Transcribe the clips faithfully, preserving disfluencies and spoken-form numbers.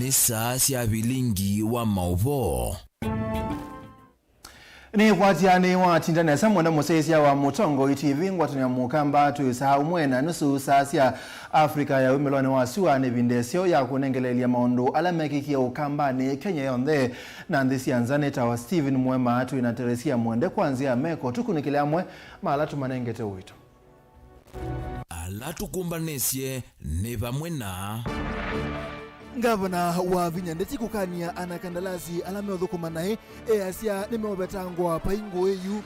Nĩ saa sya vilingi wa maũvoo. Nĩkwatya nĩwatinda nesa mwenda mũsyaĩĩsya wa Mũtongoi T V. Ngwatanĩo ya Mũkamba twĩsaa ũmwe na nusu saa sya Africa ya wumĩlonĩ wa sua. Nĩ ĩvinda ĩseo ya kũnengeleelya maũndũ ala mekĩkie Ũkambanĩ Kenya yonthe na nthĩ sya nza. Nĩtawa Stephen Mwema. Twĩ na Teresia Mwende kwa nzĩa ya meko. Tũkunĩkĩle amwe ma ala tũmanengete ũito. Ala tũkũmbanĩsye nĩ vamwe na. Ngavana Wavinya Ndeti kũkany'a anakandalasi ala meũthũkũma naĩ, easya nĩmeũvetangwa vai ngũĩ yu.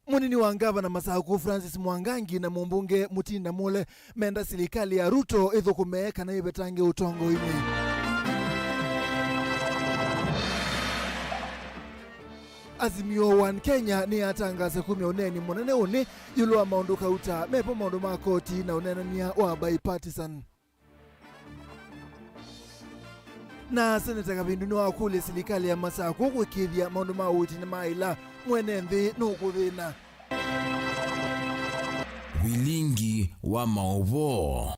Mũnini wa ngavana Masakũ Francis Mwangangi na mũmbunge Mutinda Mule menda silikalĩ ya Ruto ĩthũkũme kana ĩvetange ũtongoinĩ. Azimio One Kenya nĩyatangaasa kumya ũneeni mũnene ũnĩ ĩũlũ wa maũndũ kauta mevo maũndũ ma koti na ũneenany'a wa bipartisan. Na Seneta Kavindu nĩwakũlya silikalĩ ya Masakũ kũĩkĩĩthya maũndũ ma ũiiti nĩmaĩla mwene nthĩ nũkũthĩna. Vilingi wa maũvoo.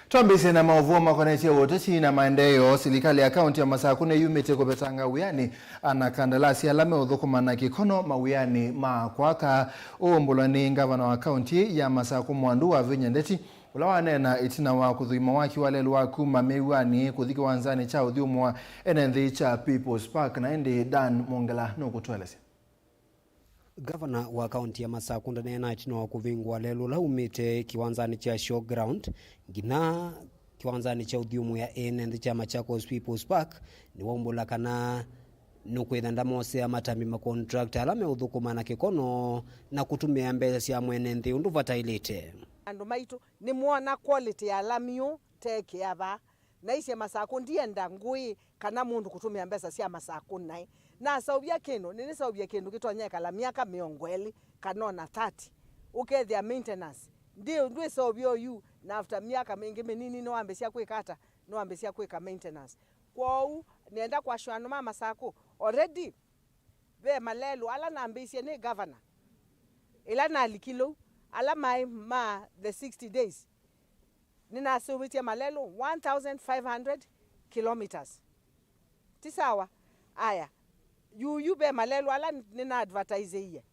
Twambĩĩsye na maũvoo makonetye ũteti na maendeeo. Silikalĩ ya kaunti ya Masakũ nĩyumĩtye kũvetanga wĩanĩ anakandalasi ala meũthũkũma na kĩkono mawĩanĩ ma kwaka. Ũũmbũlwa nĩ ngavana wa kaunti ya Masakũ Mwandu Wavinya Ndeti, ũla waneena ĩtina wa kũthũima waki wa lelũ wa kuma mĩw'anĩ kũthi kĩwanzanĩ kya ũthyũmũa ene nthĩ kya People's Park. Na ĩndĩ Dan Mwongela nũkũtũelesya. Ngavana wa kaunti ya Masakũ ndaneena ĩtina wa kũvingũa lelũ ũla umĩte kĩwanzanĩ kya Showground nginya kĩwanzanĩ kya ũthyũmũĩa ene nthĩ kya Machakos People's Park. Nĩwaumbũla kana nũkwĩtha ndamosea matambi makontrakta ala meũthũkũma na kĩkono na kũtũmĩa mbesa sya mwene nthĩ ũndũ vataĩlĩte. Andũ maitũ, nĩmwona quality ya lami ũũ teekĩa vaa. Naisye Masakũ, ndienda ngũĩ kana mũndũ kũtũmĩa mbesa sya Masakũ naĩ. Naseũvya kĩndũ, nĩnĩseũvye kĩndũ kĩtonya ĩkala myaka mĩongo ĩlĩ kana ona thirty, ũkethĩa maintenance. Ndi, ndwĩseũvya oyu, na after myaka ĩngĩ mĩnini nĩwambĩsya kwĩka ata? Nĩwambĩsya kwĩka maintenance. Kwoou nĩenda kwasyo andũ ma Masakũ, already ve malelũ ala nambĩĩsye nĩ governor ĩla nalikile ũu, ala maĩ ma the sixty days. Nĩnasũvĩtye malelũ one thousand five hundred kilometres. Ti sawa? Aya, yuyu ve malelũ ala nĩna advertiseie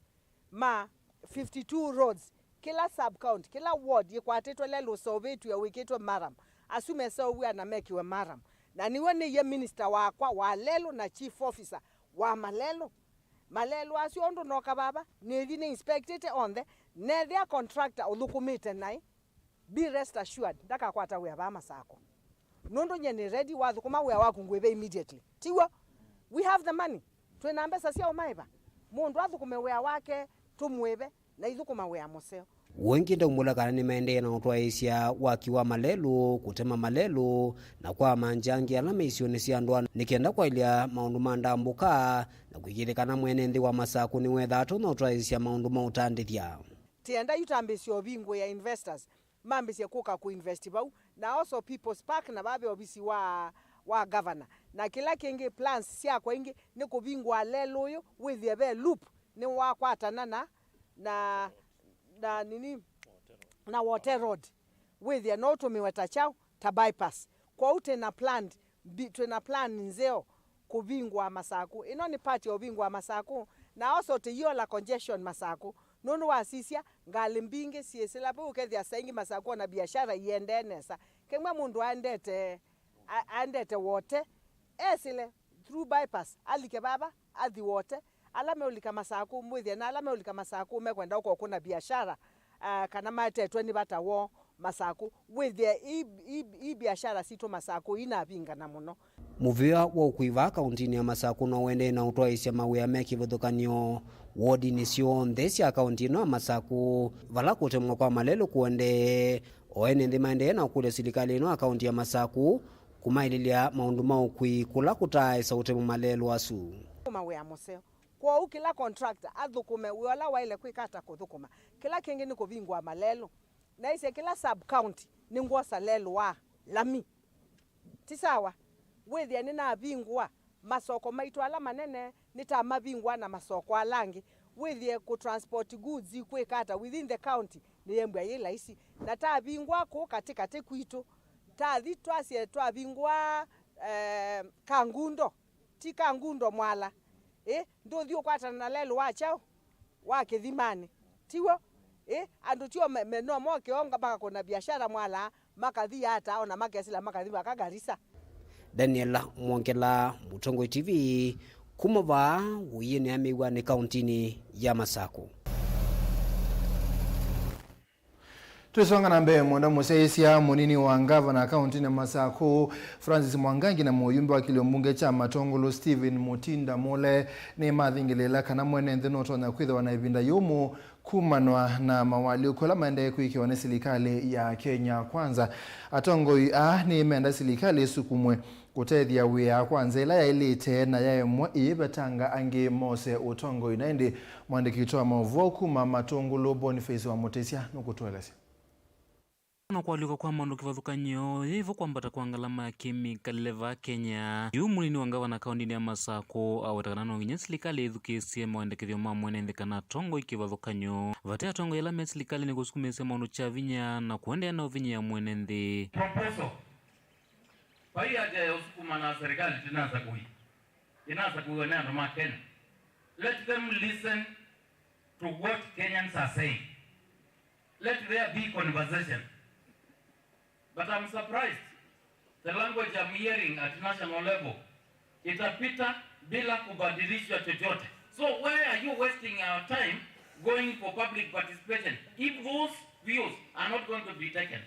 ma fifty-two roads. Kĩla sub county, kĩla ward yĩkwatĩtwe lelũ ũseũvĩtw'e wĩkĩtwe maram. Asu meseũvw'a na mekĩwe maram. Na nĩw'o nĩie minister wakwa wa lelũ na chief officer wa malelũ. Malelũ asu ũndũ nooka vava, nĩthi nĩ inspectĩte onthe, nethĩa contractor ũthũkũmĩte naĩ, be rest assured, ndakakwata wĩa vaa Masakũ. Nũndũ nyie nĩ ready, wathũkũma wĩa waku ngwĩve immediately. Tiw'o? We have the money. Twĩ na mbesa sya ũmaĩva. Mũndũ athũkũme wĩa wake, tũmũĩve, na ithũkũma wĩa mũseo. Ũũ ĩngĩ ndaumbũla kana nĩmaendee na ũtwaĩĩsya waki wa malelũ, kũtema malelũ, na kwa manzia angĩ ala me isionĩ sya ndũa nĩ kenda kwaĩlya maũndũ ma ndambũka na kũĩkĩĩthya kana mwene nthĩ wa Masakũ nĩwethaa atonya ũtwaĩĩsya maũndũ ma ũtandĩthya. Tienda yu tambĩĩsye ũvingũĩa investors mambĩĩsye kũka kũinvest vau, na also People's Park, na vave ovisi wa, wa governor. Na kĩla kĩngĩ, plans syakwa ingĩ nĩ kũvingũa lelũ ũyũ wĩthĩe ve loop nĩwakwatana na, na, na nini, na Wote Road, wĩthĩe no ũtũmĩwe ta kyaũ, ta bypass. Kwoou twĩ na planned, bi-, twĩ na plan nzeo kũvingũa Masakũ. Ĩno nĩ part ya ũvingũa Masakũ, na also tũiola congestion Masakũ, nũndũ wasisya ngalĩ mbingĩ syĩsĩla vau, ũkethĩa saa ingĩ Masakũ ona biashara iendee nesa. Kĩmwe mũndũ aendete, a-, aendete Wote, esĩle through bypass, alike vava, athi Wote. Ala meũlika Masakũ, mwĩthĩe na ala meũlika Masakũ mekwenda ũka ũkũna biashara, ah, kana maetetwe nĩ vata woo Masakũ, wĩthĩe ii, ii, ii biashara sitũ Masakũ inavingana mũno. Mũvĩa wa ũkui vaa kaũntinĩ ya Masakũ no ũendee na ũtwaĩĩsya mawĩa me kĩvathũkany'o wodinĩ syonthe sya kaũnti ĩno ya Masakũ, vala kũtemwa kwa malelũ kũendee. O ene nthĩ maendee na ũkũlya silikalĩ ĩno ya kaũnti ya Masakũ kũmaĩlĩlya maũndũ ma ũkui kũla kũtaaĩsa ũtema malelũ asu. Mawĩa mũseo. Kwoou kĩla contractor athũkũme wĩa ũla waĩle kwĩka ata kũthũkũma. Kĩla kĩngĩ nĩ kũvingũa malelũ. Naisye kĩla sub county nĩngwosa lelũ wa lami. Ti sawa? Wĩthĩe nĩnavingũa masoko maitũ ala manene, nĩtamavingũa na masoko ala angĩ. Wĩthĩe kũ transport goods ikwĩka ata within the county, nĩyĩmbwa yĩ laisi. Na tavingũa kũũ katĩ katĩ kwitũ, tathi twasye twavingũa, eh, Kangundo, ti Kangundo Mwala, ĩ, ndũthi ũkwatana na lelũ wa kyaũ, wa Kĩthimanĩ, tiw'o? Ĩ, andũ tio me, me, no moke o nga makakũna biashara Mwala, makathi ata, ona makesĩla makathi maka Garissa. Daniel Mwongela, Mũtongoi T V, kuma vaa Ũiĩnĩ ya Mĩw'anĩ kauntinĩ ya Masakũ. Twĩsonga na mbee, Mwenda Mũsyaĩĩsya, mũnini wa ngavana kauntinĩ ya Masakũ, Francis Mwangangi, na mũyumbe wa kĩlio mbunge kya Matũngũlũ Stephen Mutinda Mule nĩmathingĩlĩĩla kana mwene nthĩ nũtonya kwĩthĩwa na ĩvinda yũmũ kumanwa na mawalyũku ala maendee kwĩkĩwa nĩ silikalĩ ya Kenya Kwanza. Atongoi aa nĩmenda silikalĩ ĩsukumwe kũtethya wĩa kwa nzĩa ĩla yaĩlĩte na yaemwa ĩyĩvetanga angĩ mose ũtongoi. Na ĩndĩ mwandĩki witũ wa maũvoo kuma Matũngũlũ, Boniface wa Mũtĩsya, nũkũtũelesya. Na kũalyũka kwa maũndũ kĩvathũkany'o, yĩvo kwambata kwa ngalama ya kĩmĩkalĩle vaa Kenya. Yu mũnini wa ngavana kaũntinĩ ya Masakũ aweta kana no nginya silikalĩ ĩthukĩĩsye mawendekethyo ma mwene nthĩ kana atongoi kĩvathũkany'o. Vate atongoi ala me silikalĩnĩ kũsukumĩĩsya maũndũ kya vinya na kũendeea na ũvinyĩĩa mwene nthĩ. Proposal. Vai haja ya ũsukuma na serikali tinasakũi. Inasakuiwe nĩ andũ ma Kenya. Let them listen to what Kenyans are saying. Let there be conversation. But I'm surprised. The language I'm hearing at national level, itapita bila kubadilishwa chochote. So why are you wasting our time going for public participation if those views are not going to be taken?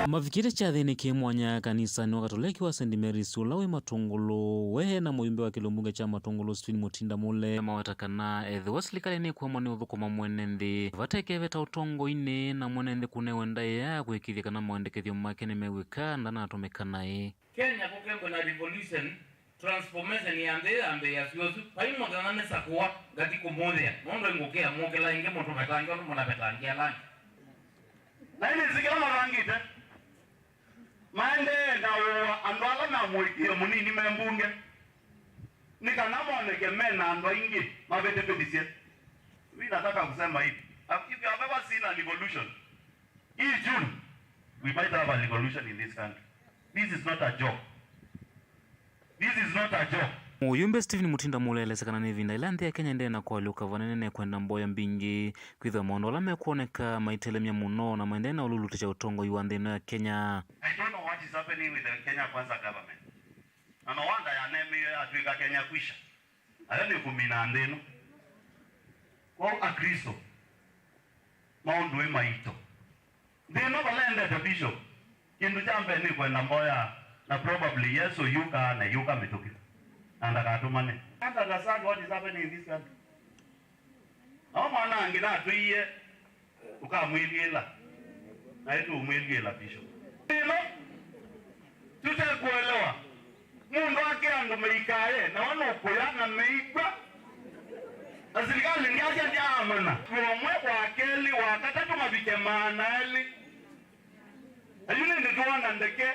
Mavikĩte kyathĩnĩ kĩ mwanya kanisanĩ wa Katoleki wa Saint Mary's ũla wĩ Matũngũlũ, we na mũyumbe wa kĩlio mbunge kya Matũngũlũ Stephen Mutinda Mule maweta kana ethĩwa silikalĩ nĩkwamwa nĩ ũthũkũma mwene nthĩ, vate kĩveta ũtongoinĩ na mwene nthĩ kũnewe ndaĩa ya kũĩkĩĩthya kana mawendekethyo make nĩmew'ĩka ndanatũmĩka naĩ. Kenya kũkembwe na revolution, transformation ya nthĩ yambĩĩa syũsũ. Vai mũthenya nĩsakũa ngathi kũmũthĩa, nũndũ ĩngũkĩa mũkĩla ĩngĩ mũtũvetange ũndũ mũnavetangĩa ala angĩ. Na ĩnĩsĩ kĩla mavangĩte, maendee na ũũa andũ ala me mũĩkĩĩo mũnini me mbunge, nĩ kana moneke me na andũ aingĩ mavĩtĩkĩthisye. Mi nataka kusema hivi, if you have ever seen a revolution, hii June, we might have a revolution in this country. This is not a joke. This is not a joke. Mũyumbe Stephen Mutinda Mule aelesya kana nĩ ĩvinda ĩla nthĩ ya Kenya ĩendee na kũalyũka vanene na ĩkwenda mboya mbingĩ, kwĩthĩwa maũndũ ala mekwoneka maitelemya mũno na maendee na ũlulutĩsya ũtongoi wa nthĩ ĩno ya Kenya. I don't know what is happening with the Kenya Kwanza government. Na no wonder yanemeie yatw'ĩka Kenya kwisha. Ayo nĩ kũmina nthĩ ĩno. Kwoou Aklĩsto, maũndũ ĩ maito. Nthĩ ĩno vala ĩendete, Bishop, kĩndũ kya mbee nĩ kwenda mboya, na probably Yesũ yũkaa na yũka mĩtũkĩ, na ndakatũmane. I don't understand what is happening in this country. Nao mwana angĩ natwĩie tũkamwĩlw'ĩla, naĩ tũũmwĩlw'ĩla, Bishop. Ĩno tũtekũelewa. Mũndũ ake andũ meikae, nao nũkũya na meikw'a. Na silikalĩ ndyasya ndyaamana. Ũmwe, wa kelĩ, wa katatũ mavike maana elĩ. Ayu nĩndĩ twoona ndeke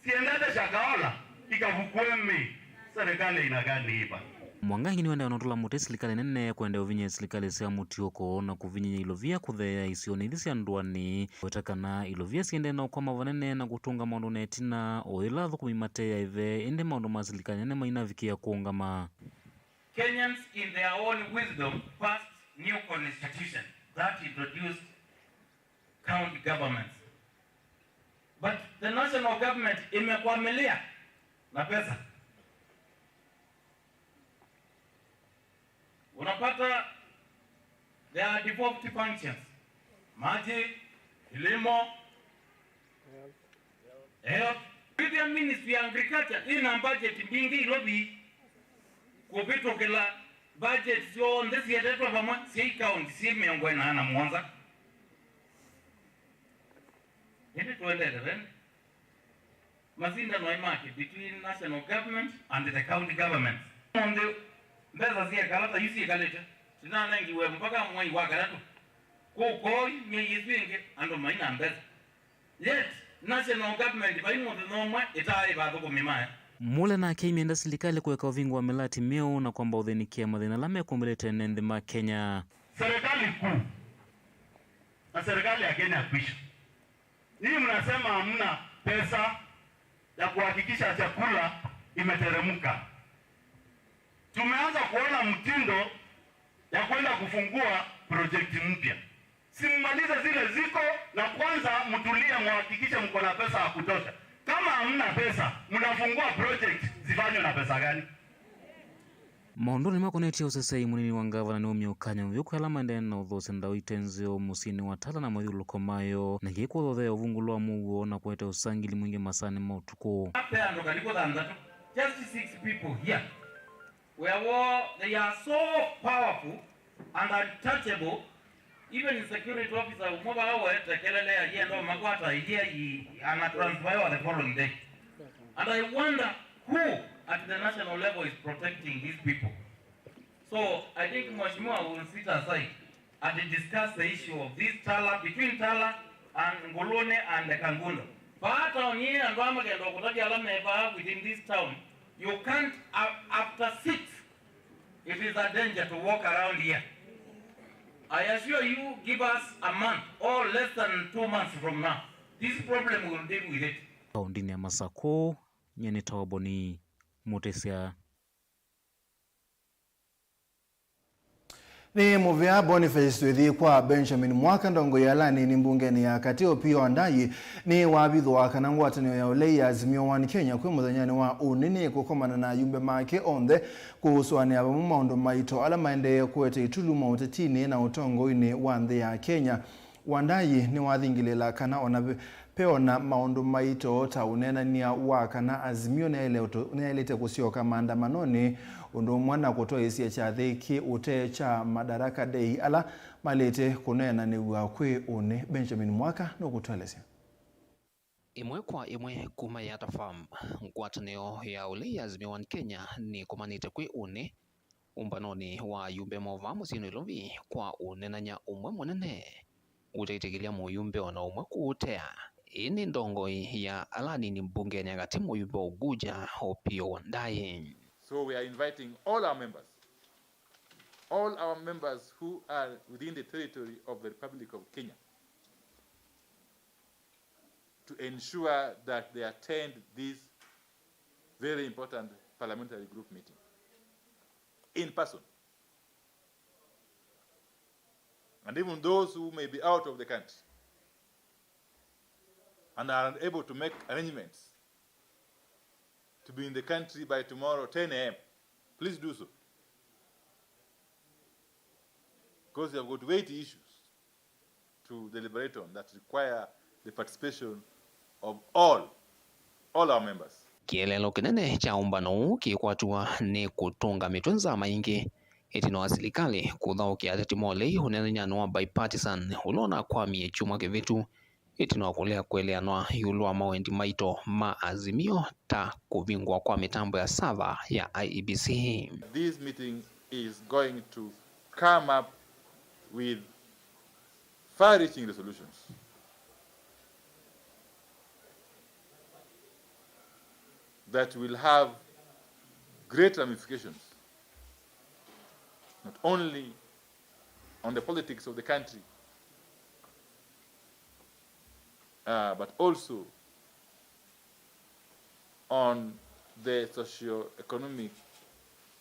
siendete Shakahola ikavukue mĩ. Serikali ina gani hapa? Mwangangi nĩwendaa ũnatũla mũtĩ silikalĩ nene kũendeea ũvinyĩĩa silikalĩ sya mũtiũko na kũvinyĩĩa ilovia kũtheea isionĩ ithi sya ndũanĩ, weta kana ilovia siendee na ũkwama vanene na kũtũnga maũndũ na ĩtina, o yĩla athũkũmi mateea ĩve, ĩndĩ maũndũ ma silikalĩ nene mainavikĩa kũũngama. Kenyans in their own wisdom passed new constitution that introduced county governments. But the national government imekwamilia na pesa. Unapata there are devolved functions. Maji, kilimo, health. With the Ministry ya Agriculture, ina budget mbingĩ ilovi kũvĩtũkĩla budget syonthe sietetwe vamwe syĩ county syĩ mĩongo ĩna na mũonza. Ĩndĩ tũendete vene. Masindano aĩ make between national government and the county governments. Ũmũnthĩ mbesa syekala ta yu syĩkalĩte, sinanengiwe mpaka mwei wa katatũ. Kũkoi myei ĩsu ĩngĩ andũ maina mbesa. Yet, national government vai mũthenya ũmwe ĩtaa ĩva athũkũmi mayo. Mule nake aimyenda silikalĩ kũeka ũvingũ wa mĩlati myeũ na kwamba ũthĩnĩkĩa mathĩna ala mekũmbĩlĩte ene nthĩ ma Kenya. Serikali kuu na serikali ya Kenya Kwanza, nyinyi mnasema hamna pesa ya kuhakikisha chakula imeteremka. Tumeanza kuona mtindo ya kwenda kufungua project mpya. Simmalize zile ziko, na kwanza mtulie, muhakikishe mko na pesa ya kutosha. Kama hamna pesa, mnafungua project zifanywe na pesa gani? Maũndũnĩ makonetye ũseseei, mũnini wa ngavana nĩwaumya ũkany'o mũvyũ kwĩ ala maendee na ũthũsya nthau ite nzeo mũsyĩnĩ wa Tala na mathyũlũlũko mayo, na kĩĩ kũthothea ũvungũlo wa mũuo na kũete ũsangili mwingĩ masaanĩ ma ũtukũ. Pe andũ karibu thanthatũ, just six people here. Where wo-, they are so powerful and untouchable. Even security officer ũmwe vaa wetekelele ayenda ũmakwata, ilia i-, ana transfer the following day. And I wonder who at the national level is protecting these people. So I think Mheshimiwa will sit aside and discuss the issue of this Tala, between Tala and Nguluni and Kangundo. Vaa town ii, andũ aa makenda kũtavya ala me vaa within this town, you can't, a-, after six, it is a danger to walk around here. I assure you, give us a month or less than two months from now, this problem, will deal with it. Kaũndĩnĩ ya Masakũ, nyie nĩtawa Boni Mũtĩsya. Nĩ mũvea Boniface twĩthi kwa Benjamin Mwaka, ndongoi ya ala anini mbungenĩ ya katĩ, Opiyo Wandayi, nĩwavithũa kana ngwatanĩo ya ũlei ya Azimio One Kenya kwĩ mũthenyanĩ wa ũnĩ nĩkũkomana na ayumbe make onthe kũsũanĩa vamwe maũndũ maito ala maendee kũete ĩtulu maũtetinĩ na ũtongoinĩ wa nthĩ ya Kenya. Wandayi nĩwathingĩlĩĩla kana ona ve-, peona maũndũ maito ta ũneenany'a wa kana Azimio nĩyaĩle ũto-, nĩyaĩlĩte kũsyoka maandamanonĩ, ũndũ ũmwe na kũtwaĩĩsya kyathĩ kĩ ũtee kya Madaraka Day ala malĩte kũneenanĩw'a kwĩ ũnĩ. Benjamin Mwaka nũkũtũelesya. Ĩmwe kwa ĩmwe kuma Yatta Farm, ngwatanĩo ya ũlei ya Azimio One Kenya nĩkomanĩte kwĩ ũnĩ ũmbanonĩ wa ayumbe movaa mũsyĩ Nairobi kwa ũneenany'a ũmwe mũnene ũtaitĩkĩlya mũyumbe ona ũmwe kũũtea. Ĩĩ nĩ ndongoi ya ala anini mbungenĩ ya katĩ, mũyumbe wa Unguja, Opiyo Wandayi. So we are inviting all our members, all our members who are within the territory of the Republic of Kenya to ensure that they attend this very important parliamentary group meeting in person. And even those who may be out of the country and are unable to make arrangements to be in the country by tomorrow ten a m, please do so. Because we have got weighty issues to deliberate on that require the participation of all, all our members. Kĩeleelo kĩnene kya ũmbano ũũ kĩkwatwa nĩ kũtũnga mĩtwe nzama ingĩ ĩtina wa silikalĩ kũthaũkĩa ateti ma ũlei ũneenanyanĩ wa bipartisan ũla ũnakwamie kyumwa kĩvĩtu ĩtina wa kũlea kũeleanwa ĩũlũ wa mawendi maito ma Azimio ta kũvingũa kwa mĩtambo ya server ya I E B C. This meeting is going to come up with far-reaching resolutions that will have great ramifications, not only on the politics of the country, uh, but also on the socio-economic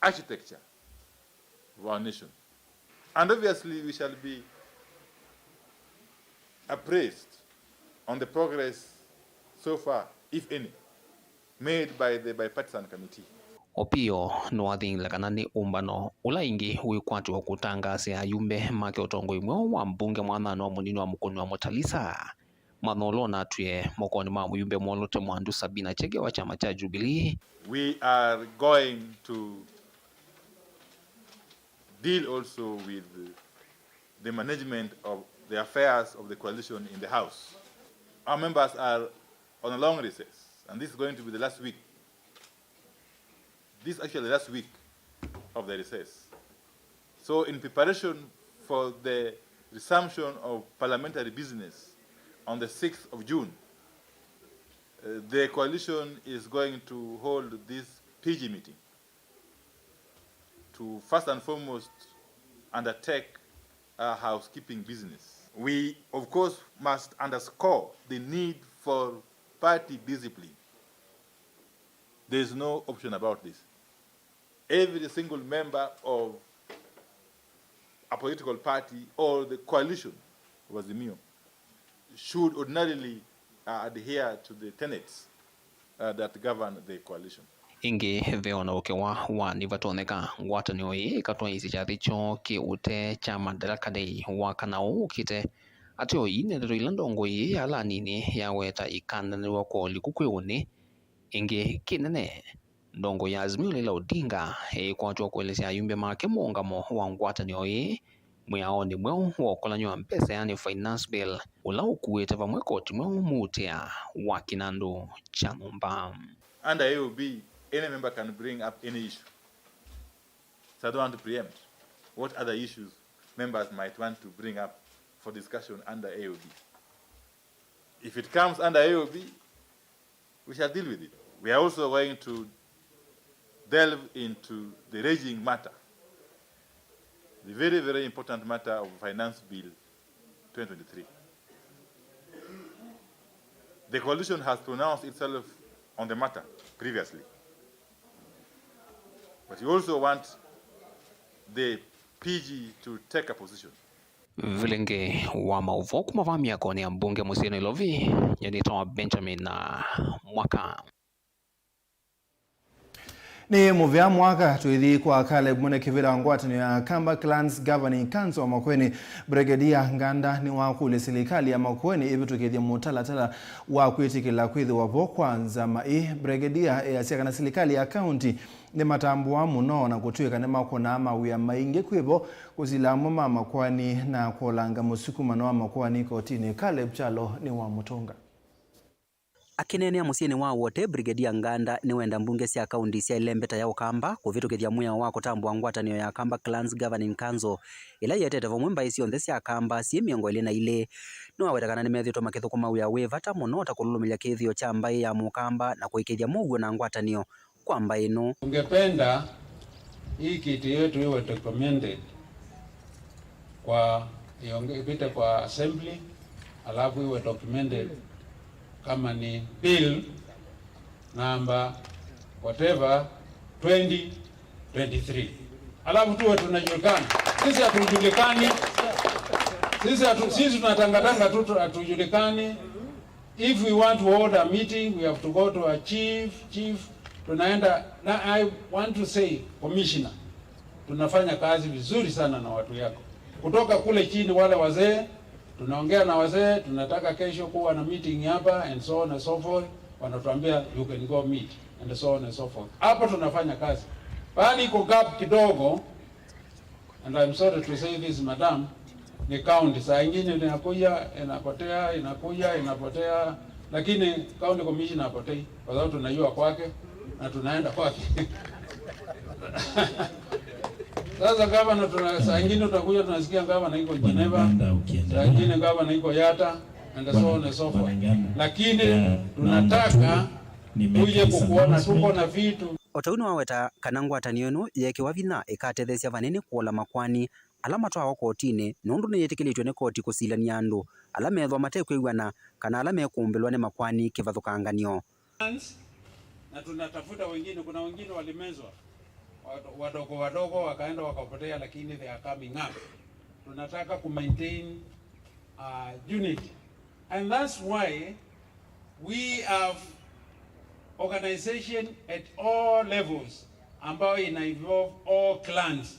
architecture of our nation. And obviously, we shall be appraised on the progress so far, if any, made by the bipartisan committee. Opiyo nĩwathingile kana nĩ ũmbano ũla ĩngĩ wĩkwatĩwa kũtangaasĩa ayumbe make ũtongoi mweũ wa mbunge mwathanĩ wa mũnini wa Mũkũnĩ wa Mũtalisa, mwatho ũla ũnatwie mokonĩ ma mũyumbe mwolũte mwandu Sabina Chege wa kyama kya Jubilee. We are going to deal also with the management of the affairs of the coalition in the House. Our members are on a long recess, and this is going to be the last week. This is actually the last week of the recess. So, in preparation for the resumption of parliamentary business on the sixth of June, Uh, the coalition is going to hold this P G meeting to first and foremost undertake a housekeeping business. We, of course, must underscore the need for party discipline. There is no option about this. Every single member of a political party or the coalition of Azimio should ordinarily, uh, adhere to the tenets, uh, that govern the coalition. Ĩngĩ, ve o na ũkewa wa nĩvatonyeka ngwatanĩo ĩĩ ĩkatwaĩĩsya kyathĩ kyoo kĩ ũtee kya Madaraka Day wa kana ũũ ũkĩte. Ateo, ii nĩ ndeto ila ndongoi ĩĩ ya ala anini yaweta ikananĩw'a kwa ũliku kwĩ ũnĩ. Ĩngĩ kĩnene, ndongoi ya Azimio Raila Odinga eĩkwatw'a kũelesya ayumbe make mũũngamo wa ngwatanĩo ĩĩ mwĩaonĩ mweũ wa ũkolany'o wa mbesa, yani finance bill, ũla ũkuĩte vamwe koti mweũ mũutĩa wa kĩnandũ kya nyũmba. Under A O B, any member can bring up any issue. So I don't want to preempt what other issues members might want to bring up for discussion under A O B. If it comes under A O B, we shall deal with it. We are also going to delve into the raging matter, the very, very important matter of Finance Bill twenty twenty-three. The coalition has pronounced itself on the matter previously, but we also want the P G to take a position. Vilingĩ wa maũvoo kuma vaa myakonĩ ya mbunge mũsyĩ Nairobi, nyie nĩtawa Benjamin, ah, Mwaka. Nĩ mũvea mwaka twĩthi kwa Caleb mwene kĩvĩla wa ngwatanĩo ya Kamba Clans Governing Council wa Makueni, Brigadier Nganda nĩwakũlya silikalĩ ya Makueni ĩvĩtũkĩthye mũtalatala wa kwĩtĩkĩla kwĩthĩwa vo kwa nzama ĩ. Brigadier easya kana silikalĩ ya kaunti nĩmatambũaa mũno na kũtw'ĩka nĩmakwonaa mawĩa maingĩ kwĩ vo kũsila amwe ma makoani na kũolanga mũsukumano wa makoani kotinĩ. Caleb Kyalo nĩwamũtũnga. Akĩneenea mũsyĩnĩ wa Wote, Brigadier Nganda nĩwenda mbunge sya kaunti sya ĩlembeta ya Ũkamba kũvĩtũkĩthya mwĩao wa kũtambũa ngwatanĩo ya Kamba Clans Governing Council, ĩla ĩetete vamwe mbaĩ syonthe sya Kamba syĩ mĩongo ĩlĩ na ilĩ. Nĩwaweta kana nĩmethĩĩtwe makĩthũkũma wĩa wĩ vata mũno ta kũlũlũmĩlya kĩĩthĩo kya mbaĩ ya Mũkamba na kũĩkĩĩthya mũuo na ngwatanĩo kwa mbaĩ ĩno. Tungependa hii kitu yetu iwe documented kwa, ionge-, ipite kwa assembly, alafu iwe documented kama ni bill number whatever twenty twenty-three. Alafu tuwe tunajulikana. Sisi hatujulikani. Sisi hatu-, sisi tunatangatanga tu, tu-, hatujulikani. If we want to hold a meeting, we have to go to a chief, chief, tunaenda, na I want to say, Commissioner, tunafanya kazi vizuri sana na watu yako. Kutoka kule chini wale wazee, tunaongea na wazee, tunataka kesho kuwa na meeting hapa and so on and so forth, wanatuambia, "You can go meet," and so on and so forth. Hapo tunafanya kazi. Pahali iko gap kidogo, and I'm sorry to say this, madam, ni county. Saa ingine inakuja, inapotea, inakuja, inapotea, lakini county commissioner hapotei, kwa sababu tunajua kwake na tunaenda kwake. Sasa gavana, tuna-, saa ingine utakuja tunasikia gavana iko Geneva, saa ingine gavana iko Yatta, and so on and so forth. Lakini tunataka tuje kukuona, tuko na vitu. O ta ũu nĩwaweta kana ngwatanĩo ĩno yeekĩwa vinya ĩkatetheesya vanene kũola makoani ala matwawa kotinĩ, nũndũ nĩyĩtĩkĩlĩtw'e nĩ koti kũsilany'a andũ ala meethĩwa matekwĩw'ana kana ala mekũmbĩlwa nĩ makoani kĩvathũkanganyo. Na tunatafuta wengine, kuna wengine walimezwa, wado-, wadogo wadogo wakaenda wakapotea, lakini they are coming up. Tunataka ku maintain, uh, unity. And that's why we have organization at all levels ambayo ina involve all clans.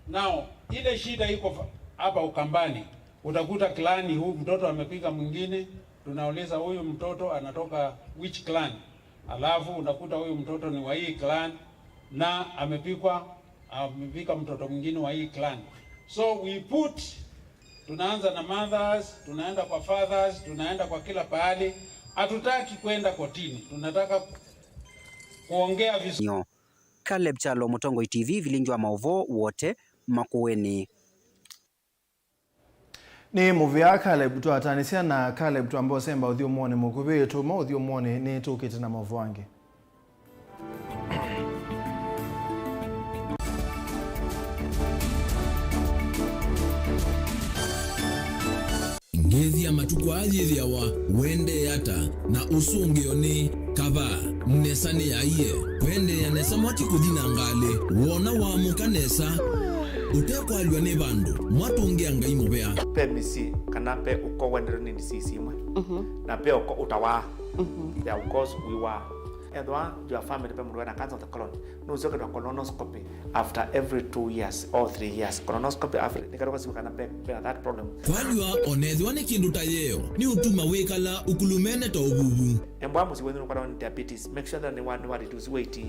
Now, ile shida iko fa-, hapa Ukambani, utakuta clan huu mtoto amepiga mwingine, tunauliza, "Huyu mtoto anatoka which clan?" Alafu unakuta huyu mtoto ni wa hii clan na amepikwa, amepika mtoto mwingine wa hii clan. So we put, tunaanza na mothers, tunaenda kwa fathers, tunaenda kwa kila pahali. Hatutaki kwenda kotini, tunataka kuongea vizuri. Caleb Kyalo, Mũtongoi T V, Vilingi wa Maũvoo, Wote, Makueni. Nĩ mũvea Caleb twataanĩsya na Caleb twamba ũsemba ũthyũmũonĩ mũkuvĩ, tũma ũthyũmũonĩ nĩ tũkĩte na maũvoo angĩ. Ngĩthi ya matukũ aa yĩthĩawa ũendee ata, na ũsũngĩo nĩ kavaa? Nesa nĩyaie. Kwendeea nesa mwaki kũthi na ngalĩ, wona waamũka nesa ũtekwalw'a nĩ vandũ, mwatũngĩa Ngai mũvea. Ve mĩsyĩ kana ve ũko wendewe nĩ disease imwe, na ve ũko ũtawaa. There are ũkos wiwaa. Ethĩwa your family ve mũndũ wĩna cancer of the colon, nũsyoke na colonoscopy after every two years or three years. Colonoscopy after, nĩkatũka simu kana ve, vena that problem. Kwalw'a onethĩwa nĩ kĩndũ ta yeo, nĩ ũtuma wĩkala ũkulumene ta ũvuvu. Embwa mũsyĩ wenyu nũkwatwa nĩ diabetes, make sure that nĩwa, nĩwa reduce weight.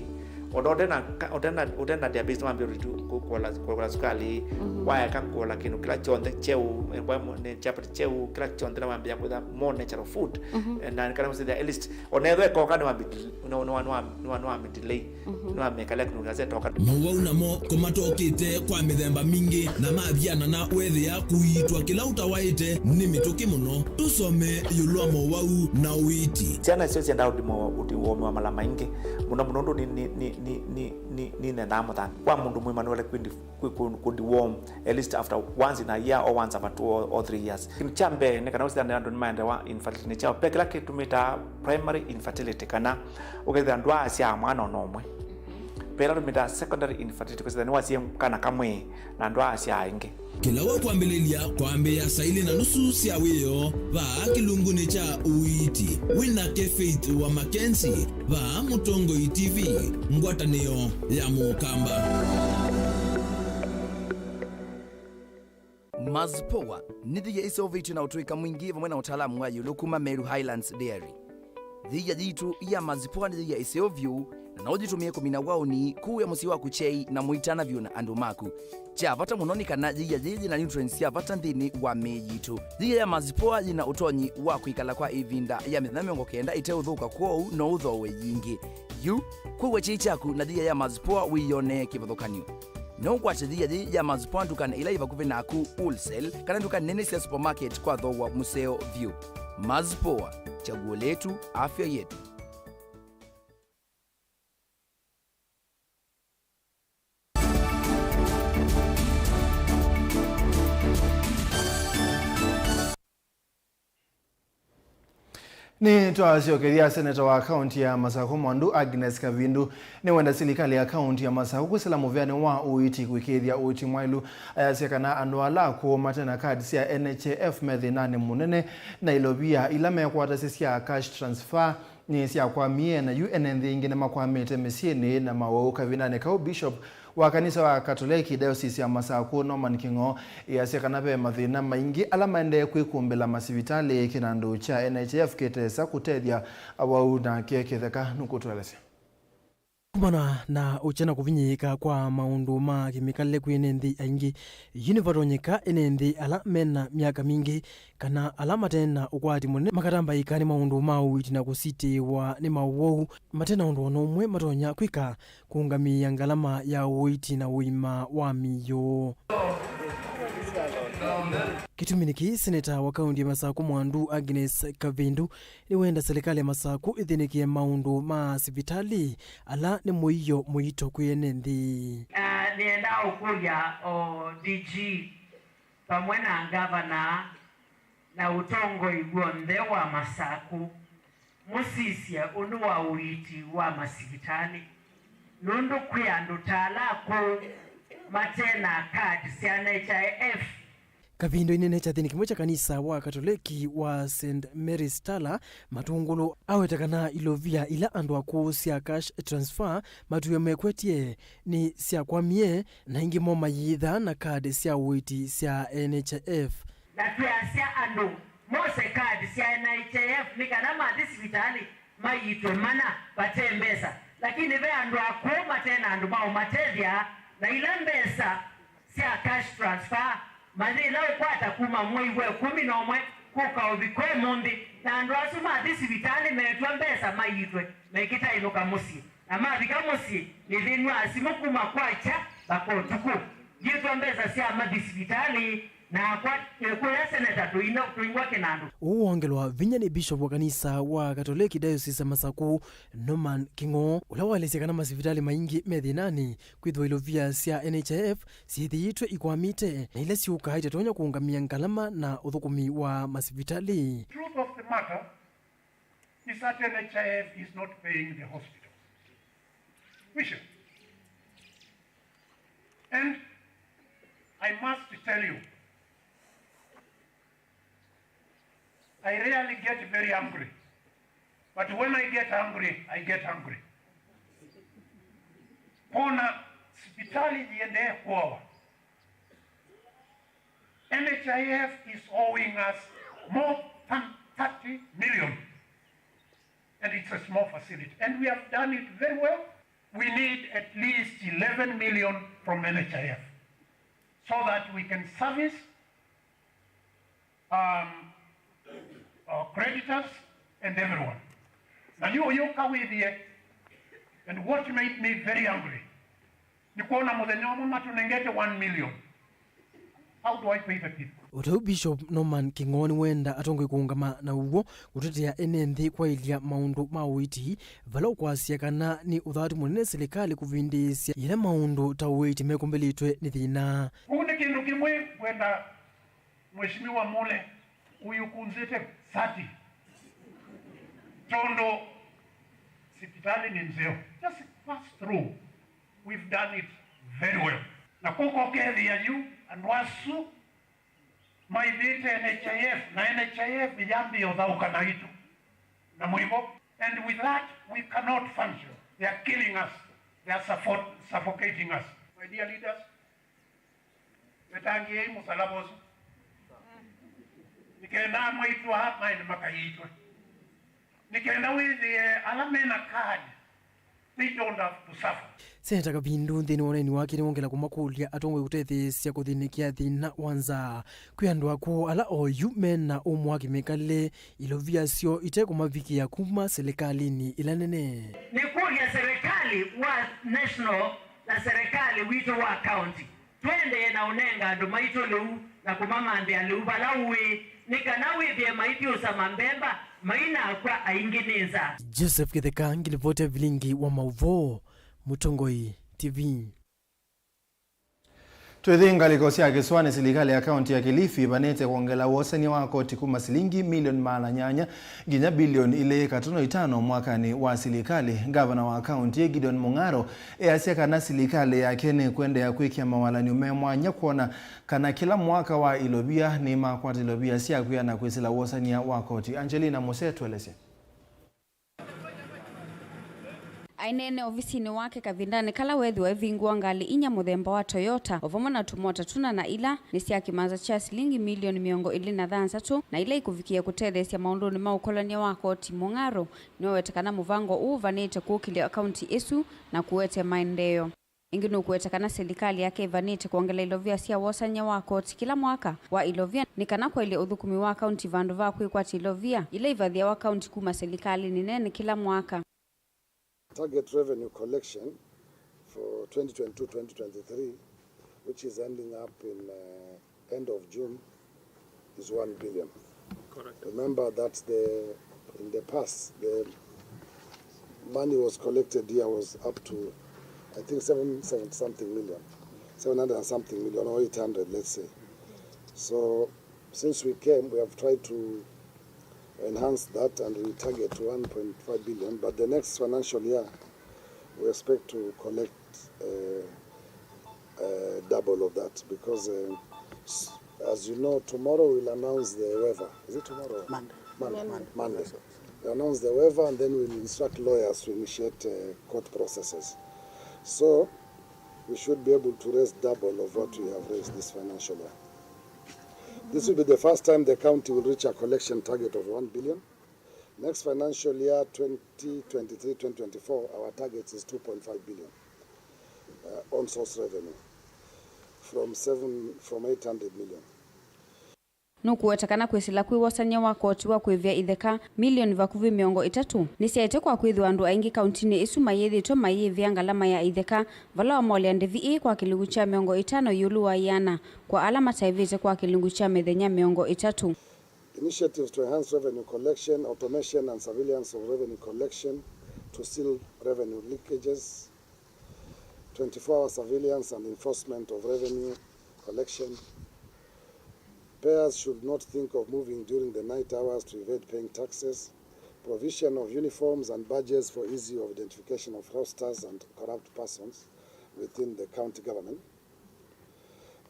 Ona ũtena, ũtena, ũtena diabetes, nĩwambia redu-, ku-, kuola, kuola sukali, waeka kuola kĩndũ kĩla kyonthe kyeu, embwa nĩ chapati kyeu, kĩla kyonthe nĩwambia kwĩtha more natural food. Na kana ũsĩthĩa at least, onethwa ekoka nĩwambi-, nĩwa, nĩwa, nĩwa, nĩwa, nĩwamĩdelay. Nĩwamĩkalya kĩndũ kĩla kyetoka. Mowau namo kũmatokĩte kwa mĩthemba mingĩ, na mathiana na wethĩa kũiitwa kĩla ũtawaĩte nĩ mĩtũkĩ mũno. Tũsome ĩũlũ wa mowau na ũiiti. Syana isyo syendaa ũthimo, ũthi-, ũomiwa mala maingĩ mũno mũno, ũndũ nĩ, nĩ, nĩ, nĩ, nĩ, nĩ, nĩnendaa mũthanga wa mũndũ mwĩma nĩwele kwĩndi, kwĩ, kwĩ, kũ deworm at least after once in a year or once after two or, or three years. Kĩndũ kya mbee nĩ kana ũsĩthane andũ nĩmaendewa infertility nĩ kyaũ. Ve kĩla kĩtũmĩtaa primary infertility, kana ũkethĩa ndwaasyaa mwana ona ũmwe. Ve ĩla tũmĩtaa secondary infertility, kwĩsĩthya nĩwasie kana kamwe na ndwaasyaa ĩngĩ. Kĩla wa kwambĩlĩlya kwambĩĩa saa ilĩ na nusu sya wĩoo, vaa kĩlungunĩ kya ũiiti wĩ nake Faith wa Mackenzie, vaa Mũtongoi T V, ngwatanĩo ya Mũkamba. Mazpoa nĩ thia ĩseũvĩtw'e na ũtũĩka mwingĩ vamwe na ũtaalamu wa ĩũlũ kuma Meru Highlands Dairy. Thia yitũ ya Mazpoa nĩ thia ĩseũ vyũ, na no ũyĩtũmĩe kũmina waũni, kũĩa mũsyĩ waku kyei na mũitana vyũ na andũ maku. Kya vata mũno nĩ kana yia yĩĩ yĩna nutrients sya vata nthĩnĩ wa mĩĩ yitũ. Yia ya Mazpoa yĩna ũtonyi wa kwĩkala kwa ĩvinda ya mĩthenya mĩongo kenda ĩteũthũka, kwoou no ũthooe yingĩ. Yu, kũĩa kyei kyaku na yia ya Mazpoa wĩyonee kĩvathũkany'o. No ũkwate yia yĩĩ ya Mazpoa ndukanĩ ila yĩ vakuvĩ naku, wholesale, kana nduka nene sya supermarket kwa thooa mũseo vyũ. Mazpoa, chaguo letu, afya yetu. Nĩtwasyokethya seneta wa kaunti ya Masakũ Mwandu, Agnes Kavindu, nĩwenda silikalĩ ya kaunti ya Masakũ kwĩsĩla mũvĩanĩ wa ũiiti kũĩkĩĩthya ũiiti mwaĩlu. Ayasya kana andũ ala akũũ mate na kadi sya N H I F me thĩnanĩ mũnene, na ilovia ila mekwatasya sya cash transfer nĩsyakwamie, na yu ene nthĩ ingĩ nĩmakwamĩte mĩsyĩnĩ na mawau. Kavindanĩ kau, Bishop wa kanisa wa Katoleki Diocese ya Masakũ, Norman Kĩng'o, ĩasya kana ve mathĩna maingĩ ala maendee kwĩkumbĩla masivitalĩ, kĩnandũ kya N H I F kĩtesa kũtethya awau. Nake Kĩtheka nũkũtũelesya. Kumana na ũkya na kũvinyĩĩka kwa maũndũ ma kĩmĩkalĩle kwĩ ene nthĩ aingĩ, yu nĩvatonyeka ene nthĩ ala mena myaka mingĩ kana ala mate na ũkwati mũnene makatambaĩka nĩ maũndũ ma ũiiti na kũsitĩĩwa nĩ mawau mate na ũndũ o na ũmwe matonya kwĩka kũũngamĩĩa ngalama ya ũiiti na ũima wa mĩĩ yoo. Kĩtuminĩ kĩĩ, seneta wa kaunti ya Masakũ Mwandu, Agnes Kavindu, nĩwenda silikalĩ ya Masakũ ĩthĩnĩkĩe maũndũ ma sivitalĩ ala nĩ mũio mũito kwĩ ene nthĩ. Na nĩendaa ũkũlya o D G vamwe na ngavana na ũtongoi w'onthe wa Masakũ, mũsisye ũndũ wa ũiiti wa masivitalĩ, nũndũ kwĩ andũ ta ala akũũ mate na kadi sya N H I F. Kavindu inene kyathĩnĩ kĩmwe kya kanisa wa Katoleki wa Saint Mary's Tala, Matungulu, aweta kana ilovia ila andũ akũũ sya cash transfer matwĩe mekwetye nĩ syakwamie, na aingĩ moo mayĩtha na kadi sya ũiiti sya N H I F. Na twĩasya andũ mose kadi sya N H I F nĩ kana mathi sivitalĩ maiitwe mana vate mbesa. Lakini ve andũ akũũ mate na andũ ma ũmatethya, na ila mbesa sya cash transfer mayĩla ũkwata kuma mwei wa ĩkũmi na ũmwe kũka ũvika ũmũnthĩ, na andũ asu mathi sivitalĩ metw'a mbesa maiitwe mekĩtaĩnũka mũsyĩ, na mavika mũsyĩ mĩthĩnw'a simũ kuma kwakya mpaka ũtukũ. Yĩtwa mbesa sya mathi sivitalĩ, na kwa, eh, kũya seneta tũina, tũingwa kĩnandũ. Ũu wongelwa vinya nĩ Bishop wa kanisa wa Katoleki Diocese ya Masakũ, Norman Kĩng'o, ũla waelesya kana masivitalĩ maingĩ me thĩnanĩ kwĩthĩwa ilovia sya N H I F syĩthĩĩtwe ikwamĩte, na ila syũkaa itatonya kũũngamĩa ngalama na ũthũkũmi wa masivitalĩ. Truth of the matter is that N H I F is not paying the hospitals. Wisho. And I must tell you, I rarely get very angry. But when I get angry, I get angry. Kwona sipitali iendee kũawa. N H I F is owing us more than thirty million. And it's a small facility. And we have done it very well. We need at least eleven million from N H I F so that we can service, um, our creditors and everyone. Na yu, yu kawithie, and what made me very angry, nĩ kwona mũthenya ũmwe matũnengete one million. How do I pay the people? O ta ũu Bishop Norman Kĩng'o nĩwenda atongoi kũũngama na ũw'o kũtetea ene nthĩ kwaĩlya maũndũ ma ũiiti, vala ũkwasya kana nĩ ũthatu mũnene silikalĩ kũvindĩĩsya yĩla maũndũ ta ũiiti mekũmbĩlĩtwe nĩ thĩna. Ũu nĩ kĩndũ kĩmwe ngwenda Mheshimiwa Mule ũyũkunzĩte sati, tondũ sipitalĩ nĩ nzeo. Just pass through. We've done it very well. Na kũka ũkethĩa yu andũ asu maivĩte N H I F, na N H I F yambĩĩa ũthaũka naitũ na mũivo. And with that, we cannot function. They are killing us. They are suffo-, suffocating us. My dear leaders, vetangĩĩai mũsalaba ũsu. Nĩ kenda amaitũ aa maende makaiitwe. Nĩ kenda wĩthĩe ala me na kaadi, they don't have to suffer. Seneta Kavindu nthĩnĩ wa ũneeni wake nĩwongela kũmakũlya atongoi kũtetheesya kũthĩnĩkĩa thĩna wa nzaa kwĩ andũ akw'ũ ala oyu me na ũmũ wa kĩmĩkalĩle ilovia syoo ite kũmavikĩa kuma silikalĩnĩ ila nene. Nĩkũlya serikali wa national na serikali witũ wa county. Tũendee na ũnenga andũ maitũ lĩu na kũmamantha lĩu vala ũĩ, nĩ kana wĩthĩe maithyũũsa mambemba mainakw'a aingĩ nĩ nzaa. Joseph Kĩtheka, ngilivoti ya vilingi wa maũvoo, Mũtongoi T V. Twĩthĩ ngalĩko sya kĩsũanĩ, silikalĩ ya kaunti ya Kilifi ĩvanĩte kwongela wosania wa koti kuma silingi milioni maana nyanya nginya bilioni ilĩ katono itano mwakanĩ wa silikalĩ. Ngavana wa kaunti ĩĩ, Gideon Mung'aro, easya kana silikalĩ yake nĩkwendea kwĩkĩa mawalany'o me mwanya kwona kana kĩla mwaka wa ilovia nĩmakwata ilovia sya kwĩana kwĩsĩla wosania wa koti. Angelina Muse, tũelesye. Aineene ovisinĩ wake kavindanĩ kala weethĩwa ĩvingũa ngalĩ inya mũthemba wa Toyota, o vamwe na tũmota tũna, na ila nĩ sya kĩmanza kya silingi milioni mĩongo ĩlĩ na thanthatũ, na ila ikũvikĩe kũtetheesya maũndũnĩ ma ũkolany'a wa koti. Mung'aro nĩwaweta kana mũvango ũũ ũvanĩte kũkĩlya kaunti ĩsu na kũete maendeeo. Ĩngĩ nũkũweta kana silikalĩ yake ĩvanĩte kwongela ilovia sya wosany'a wa koti kĩla mwaka wa ilovia, nĩ kana kwaĩlya ũthũkũmi wa kaunti vandũ va kwĩkwatya ilovia ila ivathĩawa kaunti kuma silikalĩnĩ nene kĩla mwaka. Target revenue collection for twenty twenty-two twenty twenty-three, which is ending up in, uh, end of June is one billion. Correct. Remember that the, in the past, the money was collected here was up to, I think, seven, seven something million, seven hundred and something million, or eight hundred, let's say. So, since we came, we have tried to enhance that, and we target one point five billion, but the next financial year, we expect to collect, uh, uh, double of that, because, uh, s-, as you know, tomorrow we'll announce the waiver. Is it tomorrow? Monday. Monday. Monday. Monday. We'll announce the waiver, and then we'll instruct lawyers to initiate, uh, court processes. So, we should be able to raise double of what we have raised this financial year. This will be the first time the county will reach a collection target of one billion. Next financial year, twenty twenty-three twenty twenty-four, our target is two point five billion, uh, on source revenue from seven, from eight hundred million. Nũkũweta kana kwĩsĩla kwĩ wosany'a wa koti wa kũĩvĩa itheka milioni vakuvĩ mĩongo ĩtatũ nĩsyaĩte kwa kwĩthĩwa andũ aingĩ kauntinĩ ĩsu mayĩthĩĩtwe mayĩĩvĩa ngalama ya itheka, vala wamolea ndĩvi ĩĩ kwa kĩlungu kya mĩongo ĩtano ĩũlũ wa ĩana kwa ala mataĩvĩte kwa kĩlungu kya mĩthenya mĩongo ĩtatũ. Initiatives to enhance revenue collection, automation and surveillance of revenue collection to seal revenue leakages, twenty-four hour surveillance and enforcement of revenue collection. Payers should not think of moving during the night hours to evade paying taxes. Provision of uniforms and badges for easy of identification of fraudsters and corrupt persons within the county government.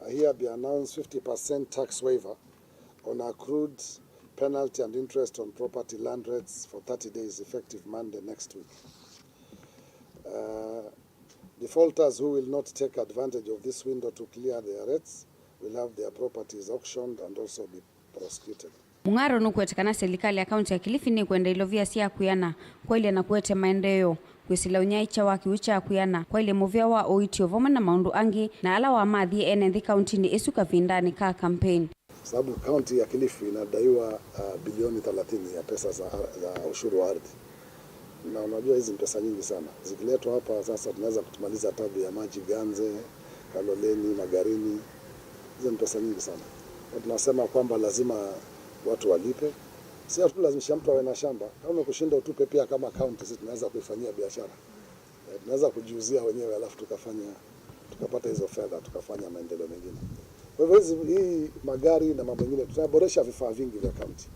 I hereby announce fifty percent tax waiver on accrued penalty and interest on property land rates for thirty days effective Monday next week. Uh, defaulters who will not take advantage of this window to clear their rates will have their properties auctioned and also be prosecuted. Mung'aro nũkũweta kana silikalĩ ya kaunti ya Kilifi nĩkwenda ilovia sya kwĩana kwaĩlya na kũete maendeeo, kwĩsĩla ũnyaĩĩkya wa kĩw'ũ kya kwĩana, kwaĩlya mũvĩa wa ũityo vamwe na maũndũ angĩ, na ala wamathie ene nthĩ kauntinĩ ĩsu kavindanĩ ka campaign. Sababu kaunti ya Kilifi inadaiwa, uh, bilioni thelathini ya pesa za, za ushuru wa ardhi. Na unajua hizi ni pesa nyingi sana. Zikiletwa hapa sasa tunaweza kutumaliza tabu ya maji Ganze, Kaloleni, Magarini. Hizo ni pesa nyingi sana. Na tunasema kwamba lazima watu walipe. Si hatulazimisha mtu awe na shamba. Kama umekushinda utupe pia kama county, sisi tunaweza kuifanyia biashara. Eh, tunaweza kujiuzia wenyewe alafu tukafanya, tukapata hizo fedha, tukafanya maendeleo mengine. Kwa hivyo hizi, hii magari na mambo mengine, tutaboresha vifaa vingi vya county.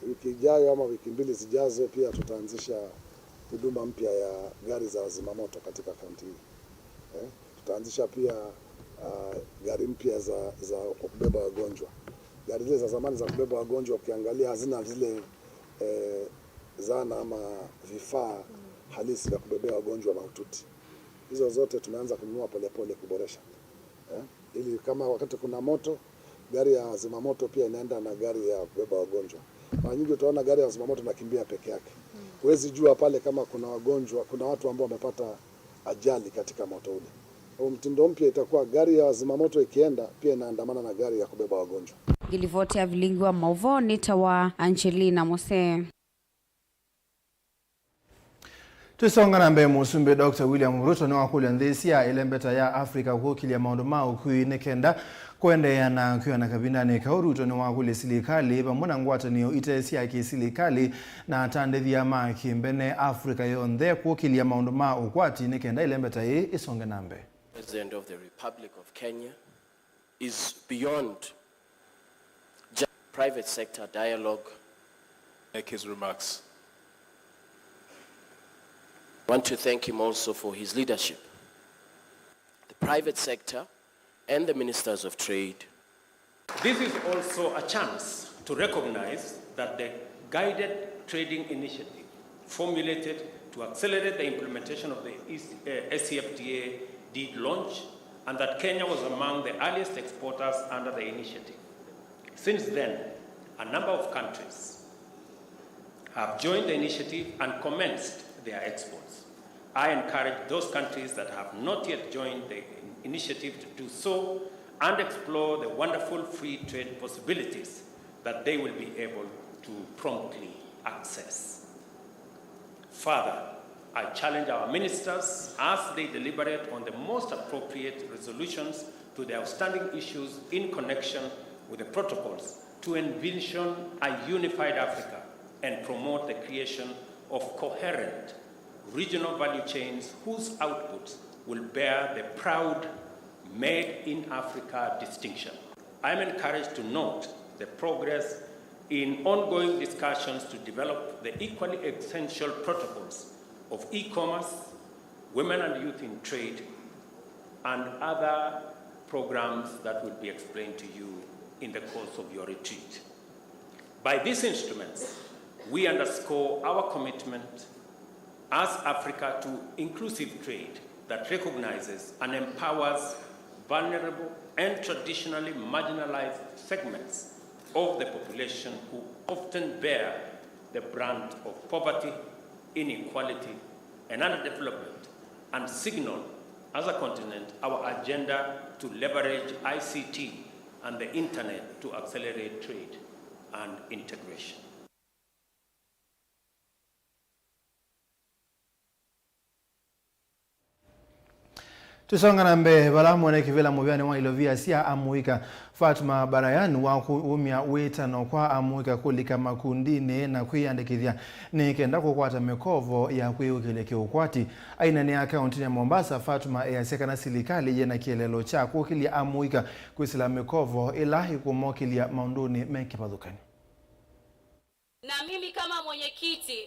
Wiki ijayo ama wiki mbili zijazo pia tutaanzisha huduma mpya ya gari za zimamoto katika kaunti hii. Eh, tutaanzisha pia, ah, gari mpya za, za kubeba wagonjwa. Gari zile za zamani za kubeba wagonjwa ukiangalia hazina zile, eh, zana ama vifaa halisi vya kubebea wagonjwa mahututi. Hizo zote tumeanza kununua polepole kuboresha. Eh, ili kama wakati kuna moto, gari ya zimamoto pia inaenda na gari ya kubeba wagonjwa. Mara nyingi utaona gari ya zimamoto inakimbia peke yake. Huwezi jua pale kama kuna wagonjwa, kuna watu ambao wamepata ajali katika moto ule. Kwa mtindo mpya itakuwa gari ya zimamoto ikienda, pia inaandamana na gari ya kubeba wagonjwa. Ngilivoti ya vilingi wa mauvoo nĩ ta wa Angelina Mose. Twĩsonga na mbee, Mũsumbĩ Doctor William Ruto nĩwakũlya nthĩ sya ĩlembeta ya Africa kũkĩlya maũndũ ma ũkui nĩ kenda kũendeea na kwĩana kavindanĩ kau. Ruto nĩwakũlya silikalĩ vamwe na ngwatanĩo ite sya kĩsilikalĩ na atandĩthya ma kĩmbene Africa yonthe kũkĩlya maũndũ ma ũkwati nĩ kenda ĩlembeta ĩĩ ĩsonge na mbee. President of the Republic of Kenya is beyond just private sector dialogue. Make his remarks. I want to thank him also for his leadership. The private sector and the ministers of trade. This is also a chance to recognize that the Guided Trading Initiative formulated to accelerate the implementation of the E C, uh, A C F T A did launch, and that Kenya was among the earliest exporters under the initiative. Since then, a number of countries have joined the initiative and commenced their exports. I encourage those countries that have not yet joined the initiative to do so and explore the wonderful free trade possibilities that they will be able to promptly access. Further, I challenge our ministers as they deliberate on the most appropriate resolutions to the outstanding issues in connection with the protocols to envision a unified Africa and promote the creation of coherent regional value chains whose outputs will bear the proud Made in Africa distinction. I am encouraged to note the progress in ongoing discussions to develop the equally essential protocols of e-commerce, women and youth in trade, and other programs that will be explained to you in the course of your retreat. By these instruments, we underscore our commitment as Africa to inclusive trade that recognizes and empowers vulnerable and traditionally marginalized segments of the population who often bear the brunt of poverty, inequality, and underdevelopment, and signal as a continent our agenda to leverage I C T and the internet to accelerate trade and integration. Tũsonga na mbee, vala mwene kĩvĩla mũvĩanĩ wa ilovia sya amũika Fatma Barayan waumya wĩtano kwa amũika kũlika makundinĩ na kwĩyandĩkĩthya nĩ kenda kũkwata mĩkovo ya kwĩyũkĩlya kĩũkwati. Aineenea kaũntĩnĩ ya Mombasa, Fatma easya kana silikalĩ yĩna kĩeleelo kya kũkĩlya amũika kwĩsĩla mĩkovo ĩla ĩkũmokĩlya maũndũnĩ me kĩvathũkany'o. Na mimi kama mwenyekiti,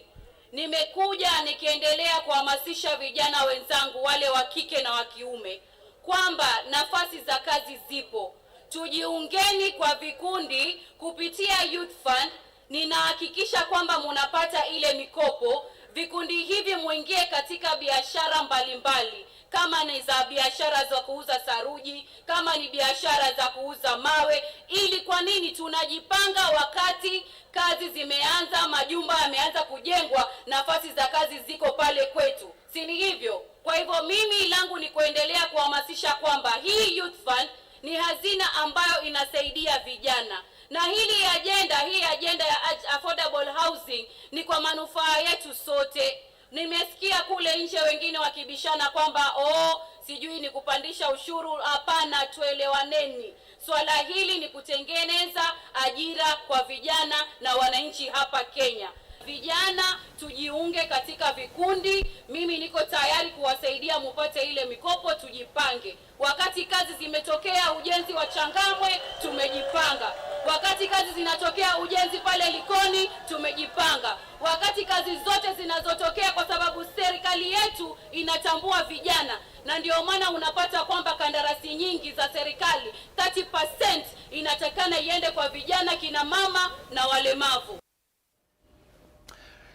nimekuja nikiendelea kuhamasisha vijana wenzangu, wale wa kike na wa kiume, kwamba nafasi za kazi zipo. Tujiungeni kwa vikundi kupitia Youth Fund. Ninahakikisha kwamba munapata ile mikopo. Vikundi hivi muingie katika biashara mbalimbali, kama ni za biashara za kuuza saruji, kama ni biashara za kuuza mawe. Ili kwa nini tunajipanga wakati kazi zimeanza, majumba yameanza kujengwa, nafasi za kazi ziko pale kwetu, si ni hivyo? Kwa hivyo mimi langu ni kuendelea kuhamasisha kwamba hii Youth Fund ni hazina ambayo inasaidia vijana, na hili ajenda, hii ajenda ya aj-, affordable housing ni kwa manufaa yetu sote. Nimesikia kule nje wengine wakibishana kwamba, "Oh, sijui ni kupandisha ushuru." Hapana, tuelewaneni. Swala hili ni kutengeneza ajira kwa vijana na wananchi hapa Kenya. Vijana, tujiunge katika vikundi. Mimi niko tayari kuwasaidia mupate ile mikopo, tujipange. Wakati kazi zimetokea ujenzi wa Changamwe, tumejipanga. Wakati kazi zinatokea ujenzi pale Likoni, tumejipanga. Wakati kazi zote zinazotokea, kwa sababu serikali yetu inatambua vijana, na ndio maana unapata kwamba kandarasi nyingi za serikali, thirty percent inatakana iende kwa vijana, kina mama na walemavu.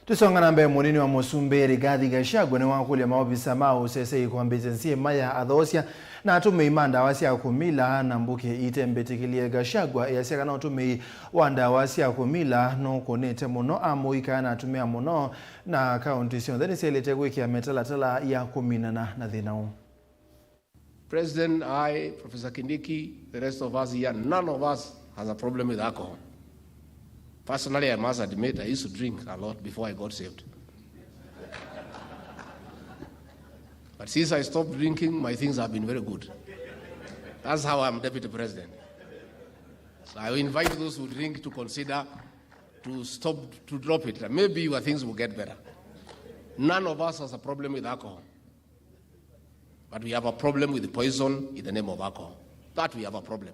Tũsonga na mbee, mũnini wa mũsumbĩ Rigathi Gachagua nĩwakũlya maovisa ma ũsesei kwambĩĩsya nzima ya athoosya na atũmĩi ma ndawa sya kũmila na mbũkĩ ite mbĩtĩkĩlye. Gachagua easya kana ũtũmĩi wa ndawa sya kũmila nũkũnĩte mũno amũika na atumĩa mũno, na kaũntĩ syonthe nĩsyaĩlĩte kwĩkĩa mĩtalatala ya kũminana na thĩna ũũ. President, I, Professor Kindiki, the rest of us here, none of us has a problem with alcohol. Personally, I must admit, I used to drink a lot before I got saved. But since I stopped drinking, my things have been very good. That's how I'm deputy president. So I invite those who drink to consider to stop, to drop it. Maybe your things will get better. None of us has a problem with alcohol. But we have a problem with poison in the name of alcohol. That we have a problem.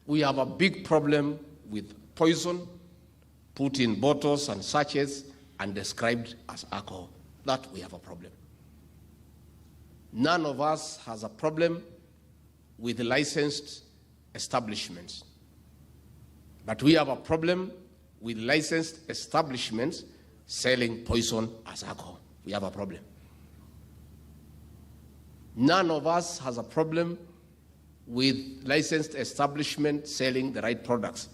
We have a big problem with poison put in bottles and sachets and described as alcohol. That we have a problem. None of us has a problem with licensed establishments. But we have a problem with licensed establishments selling poison as alcohol. We have a problem. None of us has a problem with licensed establishments selling the right products.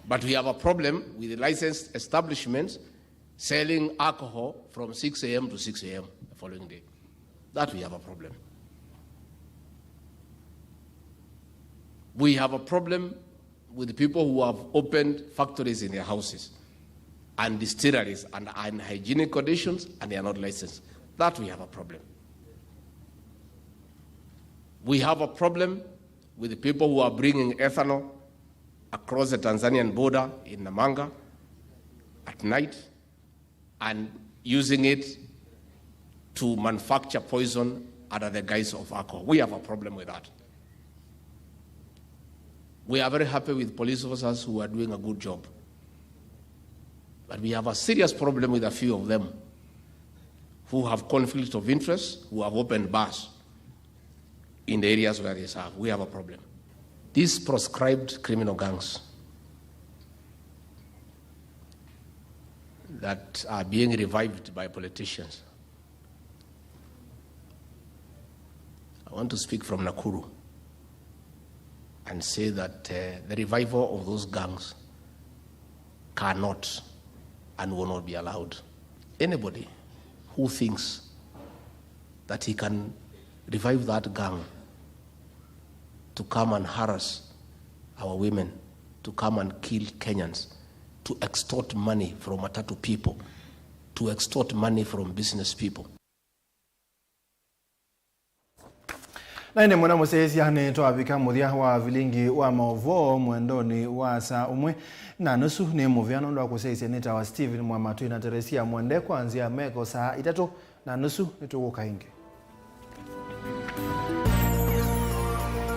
But we have a problem with licensed establishments selling alcohol from six a.m. to six a.m. the following day. That we have a problem. We have a problem with people who have opened factories in their houses and distilleries under unhygienic conditions, and they are not licensed. That we have a problem. We have a problem with the people who are bringing ethanol across the Tanzanian border in Namanga at night and using it to manufacture poison under the guise of alcohol. We have a problem with that. We are very happy with police officers who are doing a good job. But we have a serious problem with a few of them who have conflict of interest, who have opened bars in the areas where they serve. We have a problem. These proscribed criminal gangs that are being revived by politicians, I want to speak from Nakuru and say that, uh, the revival of those gangs cannot and will not be allowed. Anybody who thinks that he can revive that gang to come and harass our women to come and kill Kenyans, to extort money from matatu people, to extort money from business people. Na ĩndĩ mũna mũsyaĩĩsya, nĩtwavika mũthya wa vilingi wa maũvoo mwendonĩ wa saa ũmwe na nusu. Nĩ mũvea nũndũ wa kũsyaĩĩsya nĩ ta wa Stephen Mwamatwĩ na Teresia Mwende kwa nzĩa ya meko saa itatũ na nusu. Nĩtũkũka ĩngĩ.